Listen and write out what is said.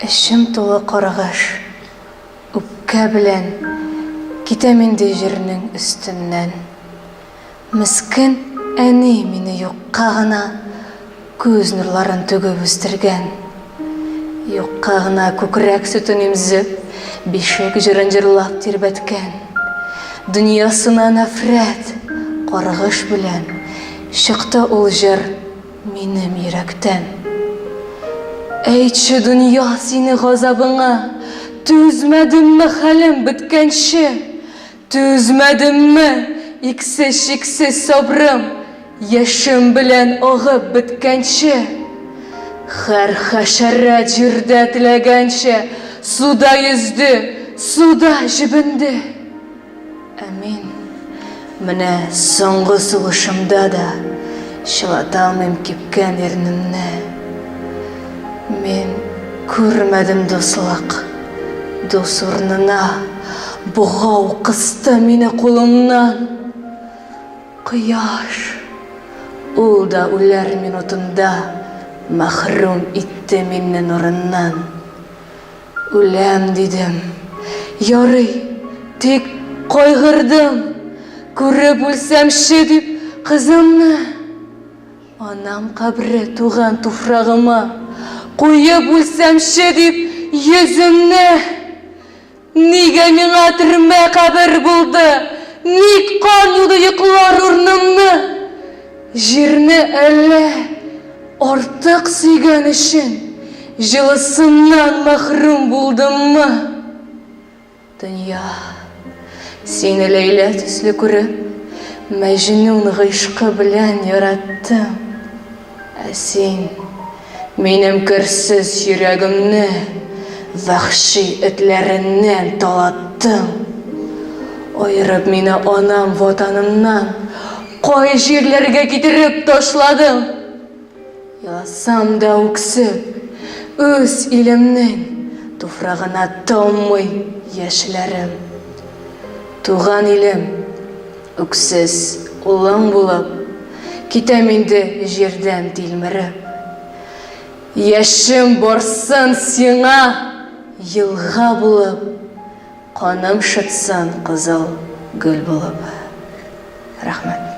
Эчем тулы каргыш, үпкә белән Китәм инде җирнең өстеннән. Мескен әни мине юкка гына Күз нурларын түгеп үстергән. Юкка гына күкрәк сөтен имзеп, Бишек җырын җырлап тирбәткән. Дөньясына нәфрәт, каргыш белән Чыкты ул җыр Минем йөрәктән. Әйтче, дөнья, сине газабыңа Түзмәдемме хәлем беткәнче? Түзмәдемме, иксез-чиксез сабрым Яшем белән агып беткәнче? Һәр хәшәрәт җирдә теләгәнчә Суда йөзде, суда җебенде. Ә мин менә соңгы сулышымда да чылата алмыйм кипкән ирнемне. Мин күрмәдем дуслык. Дус урынына богау кысты мине кулымнан. Кояш, ул да үләр минутында мәхрүм итте мине нурыннан. Үләм, дидем. Ярый, тик кайгырдым. Күреп үлсәмче дип кызымны. Анам кабре туган туфрагыма куеп үлсәмче дип йөземне. Нигә миңа төрмә кабер булды? Ник кан юды йоклар урнымны? Җирне әллә артык сөйгән өчен җылысыннан мәхрүм булдыммы? Дөнья, сине Ләйлә төсле күреп, Мәҗнүн гыйшкы белән яраттым. Ә син минем керсез йөрәгемне вәхши этләреннән талаттың. Аерып мине анам ватанымнан, кай җирләргә китереп ташладың? Еласам да үксеп, үз илемнең туфрагына таммый яшьләрем. Туган илем, үксез улың булып, китәм инде җирдән тилмереп. Яшем барсын сиңа елга булып, Каным шытсын кызыл гөл булып. Рәхмәт.